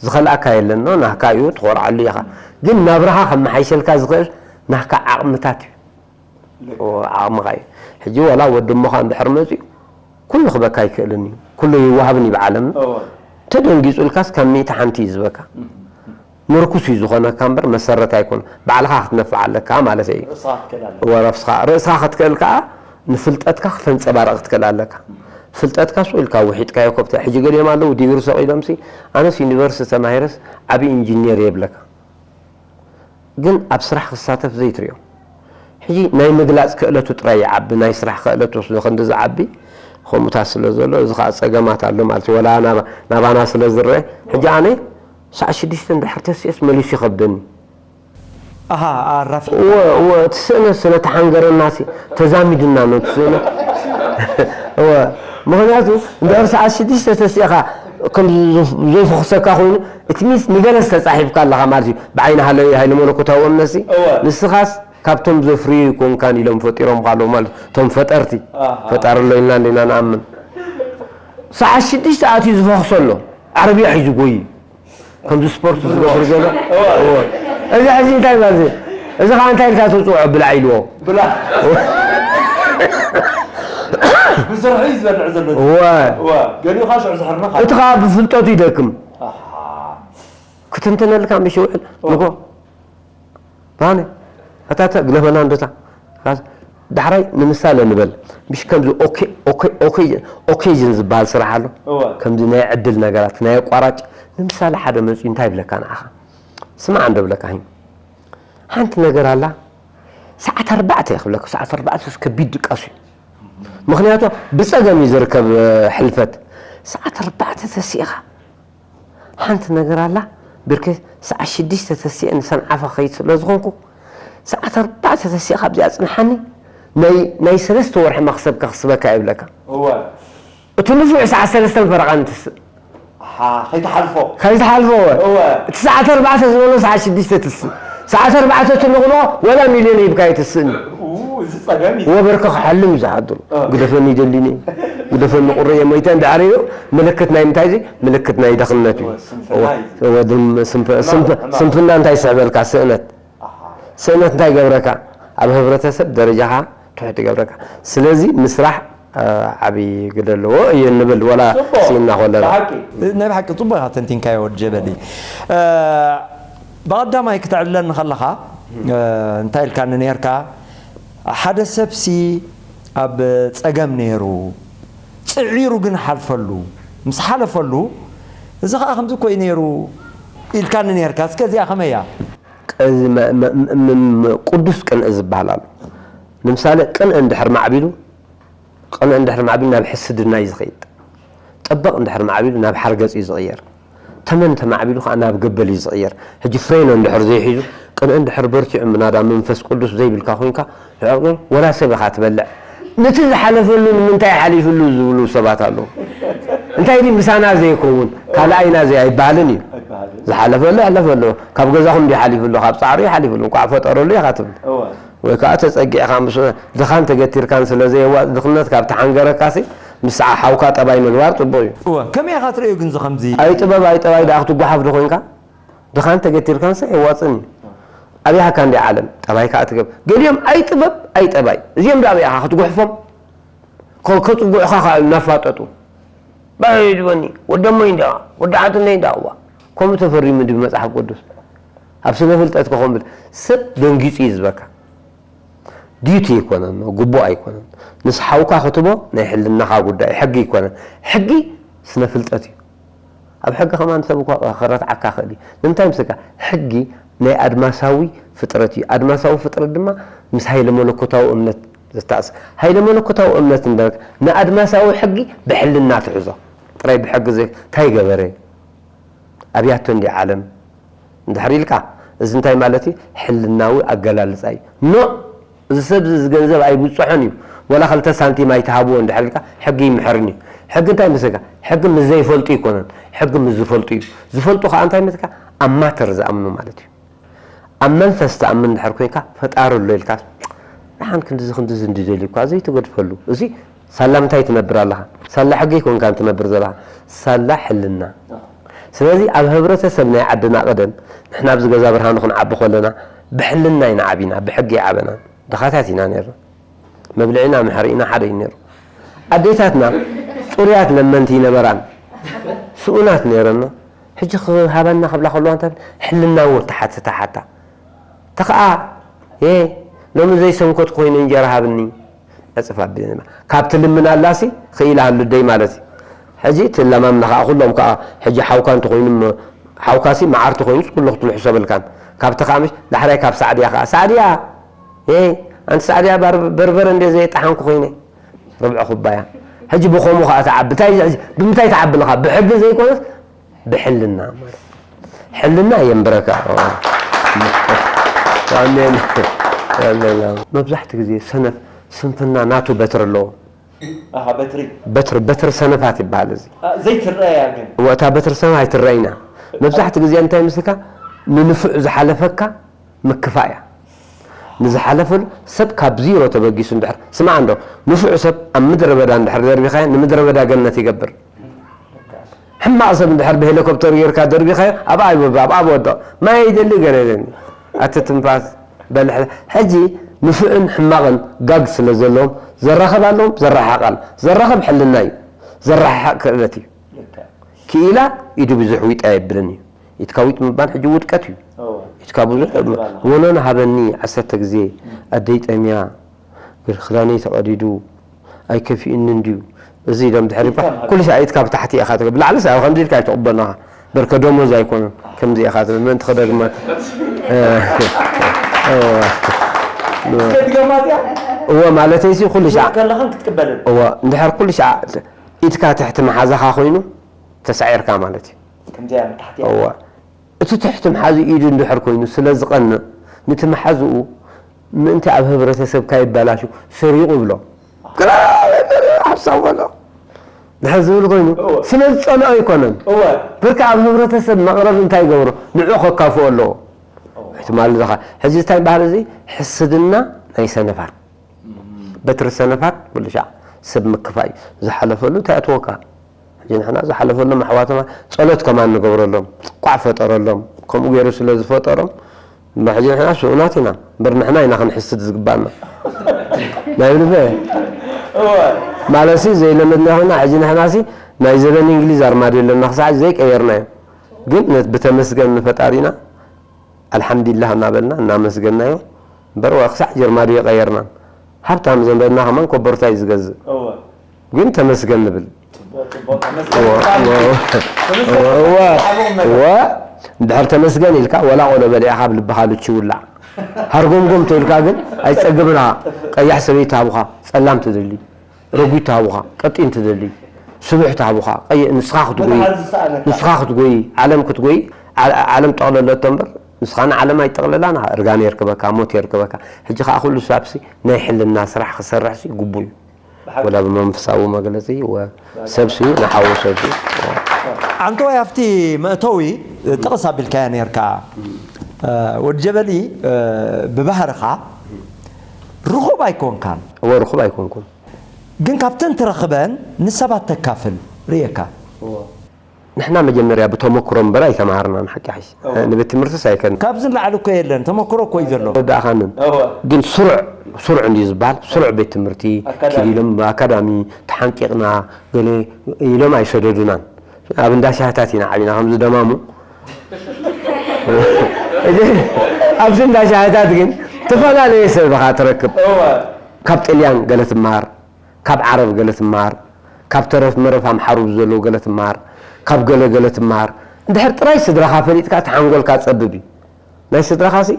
ዝኸልኣካ የለን። ናህካ እዩ ትኾርዓሉ ኢኻ። ግን ናብራኻ ከመሓይሸልካ ዝኽእል ናህካ ዓቕምታት እዩ። ዓቕምኻ እዩ። ሕጂ ዋላ ወዲ እሞኻ እንድሕር መፂኡ ኩሉ ክበካ ኣይክእልን እዩ። ኩሉ ይዋሃብን እዩ ብዓለም። ተደንጊፁልካስ ካብ ሚእቲ ሓንቲ እዩ ዝበካ። ምርኩስ እዩ ዝኾነካ እምበር መሰረት ኣይኮነ። ባዕልኻ ክትነፍዕ ኣለካ ማለት እዩ። ርእስኻ ክትክእል ኣለካ። ወረፍስኻ ርእስኻ ክትክእል ከዓ ንፍልጠትካ ክተንፀባርቕ ክትክእል ኣለካ። ፍልጠትካ ስቕ ኢልካ ውሒጥካዮ ከብተ ሕጂ ገሊኦም ኣለዉ ዲግሪ ሰቒሎምሲ ኣነስ ዩኒቨርሲቲ ተማሂረስ ዓብዪ ኢንጂኒየር እየ ይብለካ። ግን ኣብ ስራሕ ክሳተፍ ዘይትሪኦ። ሕጂ ናይ ምግላፅ ክእለቱ ጥራይ ይዓቢ፣ ናይ ስራሕ ክእለቱ ስለ ክንዲ ዝዓቢ ከምኡታት ስለ ዘሎ እዚ ከዓ ፀገማት ኣሎ ማለት እዩ። ወላ ናባ- ናባና ስለ ዝረአ ሕጂ ኣነ ሰዓት ሽዱሽተ እንድሕር ተሲኤስ መሊሱ ይኸብደኒ። ኣሃ ኣራፊ እወ እወ እቲ ስእነት ስለ ተሓንገረና ሲ ተዛሚዱና ነቲ ስእነት እወ ምኽንያቱ እንድሕር ሰዓት ሽዱሽተ ተሲእኻ ከም ዘይፈኽሰካ ኮይኑ እቲ ሚስ ንገለ ዝተፃሒፍካ ኣለኻ ማለት እዩ። ብዓይኒ ሃለዊ ሃይለ መለኮታዊ እምነት ሲ እወ። ንስኻስ ካብቶም ዘፍርዩ ኣይኮንካን ኢሎም ፈጢሮምካ ኣለዉ ማለት እቶም ፈጠርቲ ኣሃ። ፈጣሪ ኣሎ ኢልና እንዲና ንኣምን። ሰዓት ሽዱሽተ ኣትዩ ዝፈኽሶ ኣሎ ዓረብያ ሒዙ ጎይ ከምዚ ስፖርት ዝገብር ዘሎ እወ። እዚ ሕዚ እንታይ ማለት እዩ? እዚ ከዓ እንታይ ኢልካ ትፅውዖ ብላዕ ኢልዎ ብላ ብስርሑ እዩ ዝበልዕ ዘሎ እወ እዋ ገሊኡ ከዓ ሽዑ ዝሕርመኻ እቲ ከዓ ብፍልጠቱ ይደክም ክትንትነልካ ምሽ ይውዕል ንጎ ባነ ኣታተ ግለፈና እንደታ ዳሕራይ ንምሳሌ ንበል ምሽ ከምዚ ኦኬ- ኦኬ- ኦኬ- ኦኬዥን ዝበሃል ስራሕ ኣሎ እዋ ከምዚ ናይ ዕድል ነገራት ናይ ኣቋራጭ ንምሳሌ ሓደ መፅኡ እንታይ ይብለካ ንዓኻ ስማዕ እንዶ ብለካ ሂ ሓንቲ ነገር ኣላ ሰዓት ኣርባዕተ እየ ክብለካ ሰዓት ኣርባዕተ ስ ከቢድ ድቃስ እዩ ምክንያቱ ብፀገም እዩ ዝርከብ እ፣ ሕልፈት ሰዓት ኣርባዕተ ተሲእኻ ሓንቲ ነገር ኣላ ብርከ ሰዓት ሽዱሽተ ተሲአ ንሰንዓፈ ኸይድ ስለ ዝኾንኩ ሰዓት ኣርባዕተ ተሲእኻ ኣብዚኣ ፅንሓኒ ናይ ናይ ሰለስተ ወርሒ መኽሰብካ ክስበካ ይብለካ እወ እቲ ንፉዕ ሰዓት ሰለስተን ፈረቓን ትስእ ኣሓ ከይትሓልፎ ከይትሓልፎ እወ እወ እቲ ሰዓት ኣርባዕተ ዝበሎ ሰዓት ሽዱሽተ ትስእ ሰዓት ኣርባዕተ ትንቕሎ ወላ ሚልዮን ሂብካ ኣይትስእን ኡ፣ እዚ ጸገም እዩ። ወበርከ ክሓልም እዩ ዝሓድሩ እ። ግደፈኒ ይደሊኒ ግደፈኒ ቁረየ ሞይተ እንድሕር ኢሉ ምልክት ናይ ምንታይ እዚ ምልክት ናይ ደኽነት እዩ እወ፣ ስንፍና እዩ። እወ፣ ድም- ስንፍ- ስንፍ- ስንፍና እንታይ ይስዕበልካ ስእነት ኣሓ። ስእነት እንታይ ይገብረካ ኣብ ህብረተሰብ ደረጃኻ ትሑት ይገብረካ ስለዚ ምስራሕ እ፣ ዓብዪ ግደ ኣለዎ እየ ንብል ወላ ጽቡቕ። ስኢንና ኮለና ብሓቂ። ናይ ብሓቂ ጽቡቕ ኢኻ ተንቲንካዮ ወዲ ጀበሊ እ፣ ብቐዳማይ ክትዕልለኒ ከለኻ እ፣ እንታይ ኢልካኒ ነርካ ሓደ ሰብሲ ኣብ ጸገም ነይሩ ጽዒሩ ግን ሓልፈሉ ምስ ሓለፈሉ እዚ ኸዓ ከምዚ እኮ እዩ ነይሩ ኢልካኒ ነይርካ። እስከ እዚኣ ከመይ እያ? እዚ መ- መ- መ- መ- ቅዱስ ቅንኢ ዝበሃል ኣሎ። ንምሳሌ ቅንኢ እንድሕር ማዕቢሉ፣ ቅንኢ እንድሕር ማዕቢሉ ናብ ሕስድና እዩ ዝኸይድ። ጥበቕ እንድሕር ማዕቢሉ ናብ ሓርገፅ እዩ ዝቕየር። ተመን ተማዕቢሉ ከዓ ናብ ገበል እዩ ዝቕየር። ሕጂ ፍሬኖ እንድሕር ዘይሒዙ፣ ቅንኢ እንድሕር በርቲዑ ምናዳ መንፈስ ቅዱስ ዘይብልካ ኮይንካ፣ ወላ ሰብ ኢኻ ትበልዕ። ነቲ ዝሓለፈሉ ንምንታይ ሓሊፍሉ ዝብሉ ሰባት ኣለዉ። እንታይ ድዩ ምሳና ዘይከውን ካልኣይና ዘይ ኣይበሃልን እዩ። ዝሓለፈሉ ኣሕለፈሉ። ካብ ገዛኹም ድዩ ሓሊፍሉ? ካብ ፃዕሩ እዩ ሓሊፍሉ። እንኳዕ ፈጠረሉ ኢኻ ትብል። ወይ ከዓ ተፀጊዕካ ምስ ድኻን ተገቲርካን ስለ ዘየዋፅ ድኽነት ካብ ተሓንገረካሲ ምስ ሓውካ ጠባይ ምግባር ፅቡቕ እዩ። እወ ከመይ ኢኻ ትርእዮ ግን እዚ ከምዚ? ኣይ ጥበብ ኣይ ጠባይ ደኣ ክትጓሓፍ ዶ ኮይንካ? ድኻን ተገቲርካንሲ ኣየዋፅን እዩ። ኣብያካ እንዲ ዓለም ጠባይ ከዓ ትገብ ገሊኦም ኣይ ጥበብ ኣይ ጠባይ እዚኦም ዶ ኣብያኻ ክትጉሕፎም ከ- ከፅጉዑኻ ከዓ እናፋጠጡ ባይድወኒ ወደሞይ እንዳ ወዲ ዓድነይ እንዳ እዋ ከምኡ ተፈሪሙ ድዩ መፅሓፍ ቅዱስ ኣብ ስነ ፍልጠት ከኸምብል ሰብ ደንጊፁ እዩ ዝበካ ዲዩቲ ኣይኮነን ግቡእ ኣይኮነን ንስ ሓውካ ክትቦ ናይ ሕልናኻ ጉዳይ ሕጊ ኣይኮነን ሕጊ ስነ ፍልጠት እዩ ኣብ ሕጊ ከማን ሰብ እኳ ክረትዓካ ክእል እዩ ንምንታይ ምስካ ሕጊ ናይ ኣድማሳዊ ፍጥረት እዩ ኣድማሳዊ ፍጥረት ድማ ምስ ሃይለ መለኮታዊ እምነት ዝተኣስ ሃይለ መለኮታዊ እምነት እንደ ንኣድማሳዊ ሕጊ ብሕልና ትሕዞ ጥራይ ብሕጊ ዘይ እንታይ ገበረ ኣብያቶ እንዲ ዓለም እንድሕር ኢልካ እዚ እንታይ ማለት እዩ ሕልናዊ ኣገላልፃ እዩ ኖ እዚ ሰብ እዚ ገንዘብ ኣይብፅሖን እዩ ወላ ክልተ ሳንቲም ኣይትሃብዎ እንድሕር ኢልካ ሕጊ ይምሕርን እዩ ሕጊ እንታይ መስልካ ሕጊ ምስ ዘይፈልጡ ይኮነን ሕጊ ምስ ዝፈልጡ እዩ ዝፈልጡ ከዓ እንታይ መስልካ ኣብ ማተር ዝኣምኑ ማለት እዩ ኣብ መንፈስ ትኣምን እንድሕር ኮይንካ ፈጣሪ ኣሎ ኢልካ ደሓን ክንድዚ ክንድዚ እንድደልዩ እኳ ዘይትገድፈሉ እዚ ሳላ ምንታይ ትነብር ኣለኻ ሳላ ሕጊ ይኮንካ ትነብር ዘለኻ ሳላ ሕልና ስለዚ ኣብ ህብረተሰብ ናይ ዓድና ቀደም ንሕና ኣብዚ ገዛ ብርሃኑ ክንዓቢ ከለና ብሕልና ኢና ዓቢና ብሕጊ ይዓበና ድኻታት ኢና ነርና መብልዒና መሕርኢና ሓደ እዩ ነሩ ኣዴታትና ፅሩያት ለመንቲ ይነበራን ስኡናት ነረን ሕጂ ክሃበና ክብላ ከለዋ እንታይ ሕልና ወ ተሓትታ ሓታ ተኸኣ ሎሚ ዘይሰንኮት ኮይኑ እንጀራ ሃብኒ ዕፅፍ ኣቢለና ካብ ትልምን ኣላሲ ክኢላ ሃሉ ደይ ማለት እዩ ሕጂ ትለማምና ከዓ ኩሎም ከዓ ሕጂ ሓውካ እንተኮይኑ ሓውካሲ መዓርቲ ኮይኑስ ኩሉ ክትምሕሰበልካን ካብቲ ከዓ ምሽ ዳሕራይ ካብ ሳዕድያ ከዓ ሳዕድያ ኣንቲ ሳዕድያ በርበረ እንደ ዘየጣሓንኩ ኮይነ ርብዒ ኩባያ ሕጂ ብኸሙ ከዓ ተዓቢ ብምንታይ ተዓቢ ኣለካ ብሕጊ ዘይኮነስ ብሕልና ማለት ሕልና የንብረካ መብዛሕቲ ግዜ ሰነፍ ስንፍና ናቱ በትር ኣለዎ በትሪ በትሪ ሰነፋት ይበሃል እዚ ዘይትረያ ግን እታ በትሪ ሰነፍ ኣይትረይና መብዛሕቲ ግዜ እንታይ ምስልካ ንንፉዕ ዝሓለፈካ ምክፋእ እያ ንዝሓለፈሉ ሰብ ካብ ዚሮ ተበጊሱ እንድሕር ስማዕ እንዶ ንፉዕ ሰብ ኣብ ምድረ በዳ እንድሕር ደርቢኻዮ ንምድረ በዳ ገነት ይገብር ሕማቕ ሰብ እንድሕር ብሄሊኮፕተር ጌርካ ደርቢኻዮ ኣብ ኣይበባ ኣብ ኣብ ወድቕ ማይ ይደሊ ገለ የለን ኣቲ ትንፋስ በልሕ ሕጂ ንፉዕን ሕማቕን ጋግ ስለ ዘለዎም ዘራኸብ ኣለዎም ዘረሓቕ ኣሎ ዘራኸብ ሕልና እዩ ዘረሓቕ ክእለት እዩ ክኢላ ኢዱ ብዙሕ ዊጥ ኣየብልን እዩ ኢትካ ዊጥ ምባል ሕጂ ውድቀት እዩ ኢትካ ብዙሕ ወኖ ንሃበኒ ዓሰርተ ግዜ ኣደይ ጠምያ ክዳነይ ተቐዲዱ ኣይከፊእኒ እንድዩ እዚ ኢሎም ድሕሪ እኳ ኩሉ ሰዓት ካብ ታሕቲ ኢኻ ትብል ብላዕሊ ሰ ከምዚ ኢልካ ኣይትቕበልናኻ በርከ ደሞዝ ኣይኮነን ከምዚ ኢኻ ትብል ምእንቲ ክደግመ እወ ማለተይ ሲ ኩሉ ሻዕ ከለኽን ክትቅበልን እወ እንድሕር ኩሉ ሻዕ ኢድካ ትሕቲ መሓዛኻ ኮይኑ ተሳዒርካ ማለት እዩ ከምዚያ ታሕቲ እወ እቲ ትሕቲ መሓዙ ኢዱ እንድሕር ኮይኑ ስለ ዝቐንእ ንቲ መሓዝኡ ምእንቲ ኣብ ህብረተሰብ ካይባላሹ ሰሪቑ ይብሎ ግራ ሓሳብ በሎ ድሕር ዝብል ኮይኑ ስለ ዝፀልኦ ኣይኮነን ብርካ ኣብ ህብረተሰብ መቕረብ እንታይ ይገብሮ ንዑ ከካፍኦ ኣለዎ ትማል ዝኻ ሕዚ እንታይ ባህል እዚ ሕስድና ናይ ሰነፋት በትሪ ሰነፋት ኩሉ ሻዕ ሰብ ምክፋእ እዩ ዝሓለፈሉ እንታይ ኣትወካ ሕጂ ንሕና ዝሓለፈሎም ኣሕዋትና ጸሎት ከማን ንገብረሎም ቋዕ ፈጠረሎም ከምኡ ገይሩ ስለ ዝፈጠሮም እምበር ሕጂ ንሕና ስኡናት ኢና እምበር ንሕና ኢና ክንሕስድ ዝግባና ናይ ብልበ ማለሲ ዘይለመድና ኮይና ሕጂ ንሕናሲ ናይ ዘበን እንግሊዝ ኣርማድዮ ኣለና ክሳዕ ዘይቀየርናዮ ግን ብተመስገን ንፈጣሪና ኣልሓምዲላህ እናበልና እናመስገናዮ እምበር ክሳዕ ጀርማድዮ ቀየርና ሃብታም ዘንበልና ከማን ኮበርታ እዩ ዝገዝእ ግን ተመስገን ንብል እወ፣ እወ፣ እወ፣ እወ። እንድሕር ተመስገን ኢልካ፣ ወላ ቆሎ በሊዕኻ ኣብ ልብኻ ልቺ ይውላዕ። ሃርጎምጎም ተኢልካ ግን ኣይትጸግብን ኢኻ። ቀያሕ ሰበይቲ ትሃቡኻ፣ ጸላም ትደሊ። ረጒድ ትሃቡኻ፣ ቀጢን ትደሊ። ስቡሕ ትሃቡኻ፣ ቀይ-፣ ንስኻ ክትጎይ፣ ንስኻ ክትጎይ፣ ዓለም ክትጎይ፣ ዓ-፣ ዓለም ጠቕለለቶ እምበር፣ ንስኻ ንዓለም ኣይትጠቕለላን ኢኻ። እርጋን የርክበካ፣ ሞት የርክበካ። ሕጂ ከኣ ኩሉ ሳብሲ ናይ ሕልና ስራሕ ክሰርሕሲ ግቡእ እዩ። ብሓቂ። ወላ ብመንፈሳዊ መግለጺ ወ-፣ ሰብሲ ንሓዉ ሰብሲ። ኣንተዋይ ኣብቲ መእተዊ ጥቕስ ኣቢልካያ ነርካ። እ፣ ወዲ ጀበሊ፣ እ፣ ብባህርኻ ርኹብ ኣይኮንካን። እወ፣ ርኹብ ኣይኮንኩን። ግን ካብተን ትረኽበን ንሰባት ተካፍል ርእየካ። እወ። ንሕና መጀመርያ ብተመክሮ እምበር ኣይተማሃርናን፣ ሓቂ ሓይሽ። እወ። ንቤት ትምህርትስ ኣይከድን። ካብዚ ንላዕሊ እኮ የለን፣ ተመክሮ እኮ እዩ ዘሎ። ወዳእኻንን። እወ። ግን ስሩዕ፣ ስሩዕ እንድዩ ዝበሃል፣ ስሩዕ ቤት ትምህርቲ፣ ኣካዳሚ። ኪድ ኢሎም ኣካዳሚ፣ ተሓንቂቕና፣ ገለ ኢሎም ኣይሰደዱናን። ኣብ እንዳ ሻህታት ኢና ዓቢና፣ ከምዚ ደማሙ። ኣብዚ እንዳ ሻህታት ግን፣ ተፈላለየ ሰብ ኢኻ ትረክብ። እወ። ካብ ጥልያን ገለ ትመሃር፣ ካብ ዓረብ ገለ ትመሃር፣ ካብ ተረፍ መረፍ ኣምሓሩ ዘለዉ ገለ ትመሃር፣ ካብ ገለ ገለ ትመሃር። እንድሕር ጥራይ ስድራኻ ፈሊጥካ፣ እቲ ሓንጎልካ ጸብብ እዩ። ናይ ስድራኻሲ፣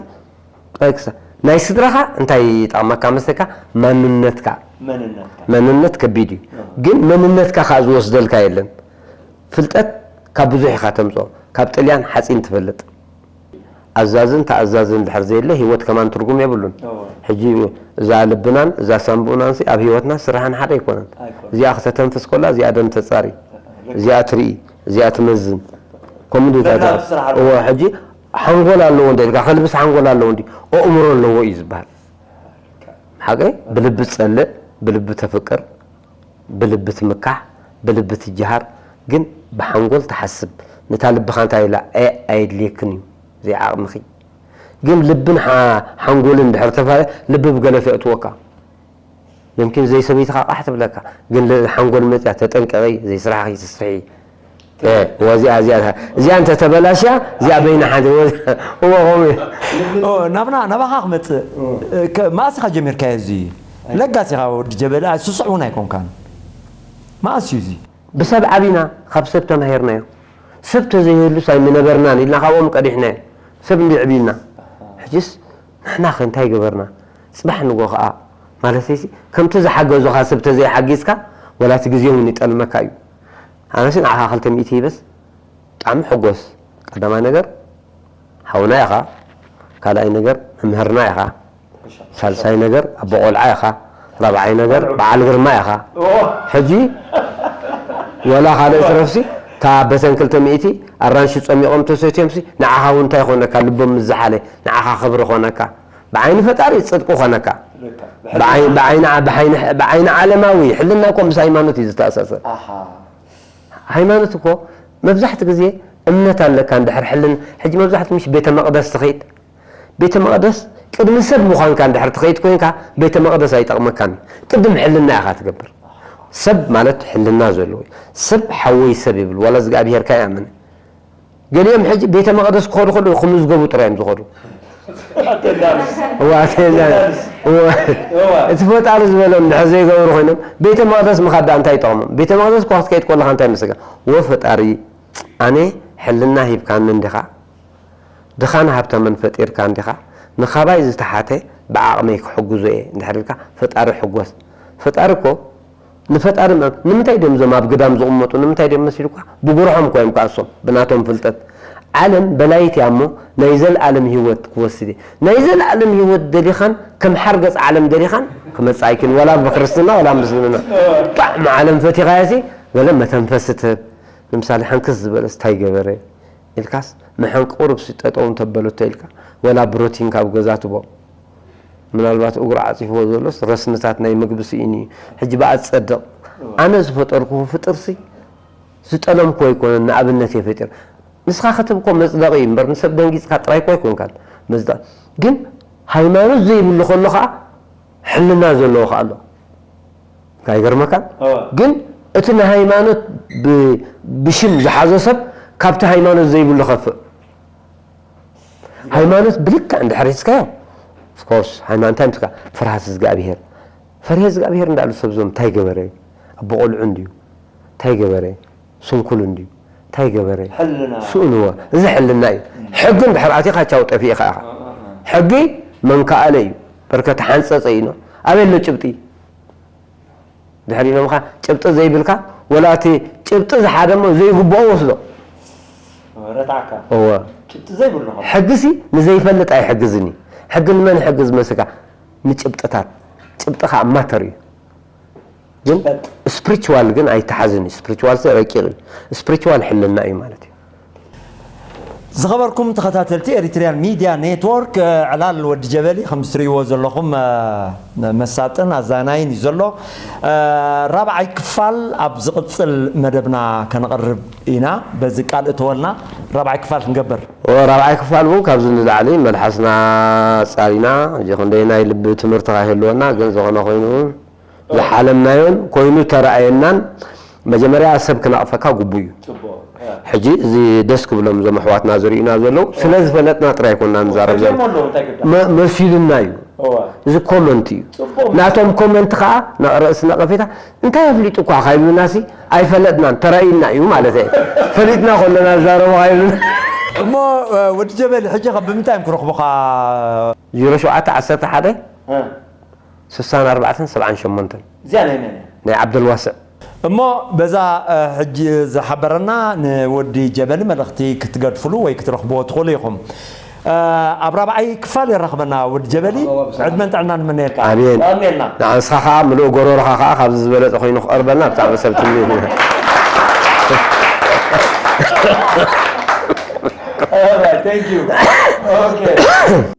ጥራይ ክሳ-፣ ናይ ስድራኻ እንታይ ይጠቕመካ መስለካ? ማንነትካ። መንነትካ። መንነት ከቢድ እዩ። እወ። ግን መንነትካ ከኣ ዝወስደልካ የለን። ፍልጠት ካብ ብዙሕ ኢኻ ተምጽኦ። ካብ ጥልያን ሓጺን ትፈልጥ። ኣዛዝን ተኣዛዝን እንድሕር ዘየለ ህይወት ከማን ትርጉም የብሉን። እወ። ሕጂ እዛ ልብናን እዛ ሳንቡእናንሲ ኣብ ህይወትና ስራሕን ሓደ ኣይኮነን። ኣይኮነን። እዚኣ ክተተንፍስ ከላ እዚኣ ደም ተጻሪ፣ ልክ። እዚኣ ትርኢ፣ እዚኣ ትመዝን። ከምኡ ድዩ ዘናብ ታዲያ? ስራሕ ኣሎ። እወ፣ ሕጂ ሓንጎል ኣለዎ እንደ ኢልካ፣ ከልብስ ሓንጎል ኣለዎ እንዲ፣ ኣእምሮ ኣለዎ እዩ ዝበሃል። ሓቂ? ብልቢ ትጸልእ፣ ብልቢ ተፍቅር፣ ብልቢ ትምካሕ፣ ብልቢ ትጀሃር፣ ግን ብሓንጎል ትሓስብ። ነታ ልብኻ እንታይ ኢላ? "ኤ፣ ኣየድልየክን እዩ፣ ዘይዓቕምኺ።" ግን ልብን ሓ-፣ ሓንጎልን እንድሕር ተፋለ፣ ልቢ ብገለ ተእትወካ። የምኪን ዘይሰበይትኻ ቃሕ ትብለካ፣ ግን ል-፣ ሓንጎል መጽያ፣ "ተጠንቀቒ፣ ዘይስራሕኺ ትስርሒ።" እ፣ ወዚኣ፣ እዚኣ፣ እዚኣ እንተ ተበላሽያ፣ እዚኣ በይና ሓንቲ፣ ወዚ-፣ እዎ፣ ከምኡ እዩ። ኦ፣ ናብና፣ ናባኻ ክመጽእ። እ፣ ከ-፣ መኣስ ኢኻ ጀሚርካዮ እዚ? ለጋስ ኢኻ ወዲ ጀበሊ፣ ኣይ፣ ስሱዕ እውን ኣይኮንካን። መኣስ እዩ እዚ? ብሰብ ዓቢና፣ ካብ ሰብ ተማሂርናዮ። ሰብ ተዘይህሉስ ኣይምነበርናን ኢልና ካብኦም ቀዲሕናዮ። ሰብ እንዲ ዕብዩና። ሕጅስ ንሕና ከ እንታይ ገበርና? ጽባሕ ንጎ ከኣ፣ ማለተይሲ፣ ከምቲ ዝሓገዙኻ ሰብ ተዘይሓጊዝካ፣ ወላ እቲ ግዜ እውን ይጠልመካ እዩ። ኣነሲ ንዓኻ ክልተ ሚእቲ ይበስ፣ ብጣዕሚ ሕጎስ። ቀዳማይ ነገር፣ ሓውና ኢኻ። ካልኣይ ነገር፣ መምህርና ኢኻ። ሳልሳይ ነገር፣ ኣቦ ቆልዓ ኢኻ። ራብዓይ ነገር፣ በዓል ግርማ ኢኻ። ኦ። ሕጂ፣ ወላ ካልእ ትረፍሲ፣ እታ በተን ክልተ ሚእቲ ኣራንሺ ጸሚቖም ተሰትዮምሲ፣ ንዓኻ እውን እንታይ ኮነካ? ልቦም ምስ ዝሓለ፣ ንዓኻ ክብሪ ኮነካ። ብዓይኒ ፈጣሪ ጽድቂ ኮነካ። ልክዕ። ብዓይ-፣ ብዓይኒ ዓ-፣ ብዓይኒ፣ ብዓይኒ ዓለማዊ፣ ሕልና እኮ ምስ ሃይማኖት እዩ ዝተኣሳሰር። ኣሃ። ሃይማኖት እኮ መብዛሕቲ ግዜ እምነት ኣለካ እንድሕር ሕልን-፣ ሕጂ መብዛሕቲ ምሽ ቤተ መቕደስ ትኸይድ። ቤተ መቕደስ ቅድሚ ሰብ ምዃንካ እንድሕር ትኸይድ ኮይንካ ቤተ መቕደስ ኣይጠቕመካን እዩ። ቅድም ሕልና ኢኻ ትገብር። ሰብ ማለት ሕልና ዘለዎ እዩ። ሰብ ሓወይ ሰብ ይብል፣ ዋላ እግዚኣብሄርካ ይኣምን። ገሊኦም ሕጂ ቤተ መቕደስ ክኸዱ ከለዉ ክምዝገቡ ጥራይ እዮም ዝኸዱ። ኣተንዳንስ። እዋ፣ ኣተንዳንስ። እዋ። እዋ። እቲ ፈጣሪ ዝበሎም እንድሕር ዘይገብሩ ኮይኖም፣ ቤተ መቕደስ ምኻድ ደኣ እንታይ ይጠቕሞም? ቤተ መቕደስ እኳ ክትከይድ ከለኻ እንታይ ይመስለካ? "ወ ፈጣሪ፣ ኣነ ሕልና ሂብካኒ እንዲኻ፣ ድኻን ሃብታምን ፈጢርካ እንዲኻ፣ ንኻባይ ዝተሓተ ብዓቕመይ ክሕግዞ እየ" እንድሕር ኢልካ፣ ፈጣሪ ሕጎስ። ፈጣሪ እኮ ንፈጣሪ ምእም-፣ ንምንታይ ድዮም እዞም ኣብ ግዳም ዝቕመጡ? ንምንታይ ድዮም መሲሉካ? ብጉርሖም እኮ እዮም ክኣሶም፣ ብናቶም ፍልጠት። ዓለም በላይት እያ እሞ፣ ናይ ዘለኣለም ህይወት ክወስድ እየ። ናይ ዘለኣለም ህይወት ደሊኻን፣ ከም ሓርገጽ ዓለም ደሊኻን፣ ክመጽእ ኣይክን፣ ወላ ብክርስትና፣ ወላ ምስልምና። ጣዕሚ ዓለም ፈቲኻያሲ፣ ገለ መተንፈሲ ትህብ። ንምሳሌ፣ ሓንክስ ዝበለስ እንታይ ገበረ? ኢልካስ፣ መሓንቂ ቁሩብ ሲ ጠጠው እንተበለቶ ኢልካ፣ ወላ ብሮቲን ካብ ገዛ ትቦ። ምናልባት እግሩ ዓጺፍዎ ዘሎስ ረስንታት ናይ ምግቢ ስኢኑ እዩ። ሕጂ ብኣ ዝጸድቕ። እወ። ኣነ ዝፈጠርኩዎ ፍጥርሲ ዝጠለምኩዎ ኣይኮነን፣ ንኣብነት እየ ፈጢረ። ንስኻ ክትብ እኮ መጽደቒ እዩ እምበር፣ ንሰብ ደንጊጽካ ጥራይ እኮ ኣይኮንካን መጽደቒ። ግን ሃይማኖት ዘይብሉ ከሎ ኸኣ ሕልና ዘለዎ ኸኣ ኣሎ። እንታይ ይገርመካ? እወ። ግን እቲ ንሃይማኖት ብ-፣ ብሽም ዝሓዞ ሰብ ካብቲ ሃይማኖት ዘይብሉ ከፍእ። ሃይማኖት ብልክዕ እንድሕር ሒዝካዮ፣ of course፣ ሃይማኖት እንታይ ምስካ? ፍርሃት እግዚኣብሄር። ፈሪሀ እግዚኣብሄር እንዳሉ ሰብ ዞም እንታይ ገበረ? ኣቦ ቆልዑ እንድዩ። እንታይ ገበረ? ስንኩል እንድዩ። እንታይ ገበረ? ሕልና። ስእልዎ። እዚ ሕልና እዩ። ሕጊ እንድሕር ኣቲኻ ቻው ጠፊእኻ ኢኻ። ሕጊ መንከኣለ እዩ። በርከ ተሓንጸጸ እዩ። ኣበይ ኣሎ ጭብጢ? ድሕር ኢሎምኻ ጭብጢ ዘይብልካ፣ ወላ እቲ ጭብጢ ዝሓደሞ ዘይግብኦ ወስዶ። ረታዕካ። እወ። ጭብጢ ዘይብሉ ኸም። ሕጊሲ ንዘይፈልጥ ኣይሕግዝን እዩ። ሕጊ ንመን ይሕግዝ መስልካ? ንጭብጥታት። ጭብጢ ኸኣ ማተር እዩ። ግን ስፕሪቹዋል ግን ኣይተሓዝን እዩ። ስፕሪቹዋል ረቂቕ እዩ። ስፕሪቹዋል ሕልና እዩ ማለት እዩ። ዝኸበርኩም ተኸታተልቲ ኤሪትሪያን ሚድያ ኔትወርክ፣ ዕላል ወዲ ጀበሊ ከም እትርእይዎ ዘለኹም፣ እ፣ መሳጥን ኣዛናይን እዩ ዘሎ። እ፣ ራብዓይ ክፋል ኣብ ዝቕጽል መደብና ከነቕርብ ኢና። በዚ ቃል እተወልና ራብዓይ ክፋል ክንገብር። ራብዓይ ክፋል እውን ካብዚ ንላዕሊ መልሓስና ጻሪና፣ ሕጂ ክንደይ ናይ ልቢ ትምህርቲ ካይህልወና፣ ግን ዝኾነ ኮይኑ ዝሓለምናዮን ኮይኑ ተረኣየናን መጀመርያ ሰብ ክነቕፈካ ግቡእ እዩ። ጽቡቕ። ሕጂ እዚ ደስ ክብሎም እዞም ኣሕዋትና ዝርእዩና ዘለዉ ስለ ዝፈለጥና ጥራይ ኣይኮንና ንዛረብ ዘለና። ፈትዮም ኣለዉ እንታይ ግዳ? መ- መሲሉና እዩ። እዋ። እዚ ኮመንት እዩ። ጽቡቕ። ናቶም ኮመንት ከዓ ርእሲ ነቐፌታ እንታይ ኣፍሊጡ እኳ ካይብሉናሲ ኣይፈለጥናን ተራእዩና እዩ ማለት እዩ። ፈሊጥና ከለና ዝዛረቡ ካይብሉና እሞ እ፣ ወዲ ጀበሊ ሕጂ ካብ ብምንታይ እዮም ክረኽቡኻ? ዜሮ ሸውዓተ ዓሰርተ ሓደ እ፣ ስሳን ኣርባዕተን ሰብዓን ሸሞንተን እዚኣ ናይ መን እያ? ናይ ዓብደልዋስዕ እሞ በዛ እ፣ ሕጂ ዝሓበረና ንወዲ ጀበሊ መልእኽቲ ክትገድፍሉ ወይ ክትረኽብዎ ትኽእሉ ኢኹም። እ፣ ኣብ ራብዓይ ክፋል የራኽበና ወዲ ጀበሊ። ዕድመን ጥዕናን ንምነየልካ። ኣሜን። ኣሜንና። ንዓንስኻ ከዓ ምሉእ ጎሮሮኻ ከዓ ካብዚ ዝበለፀ ኮይኑ ክቐርበልና ብጣዕሚ ሰብ ትምኒት ኢና። All right, thank you. Okay.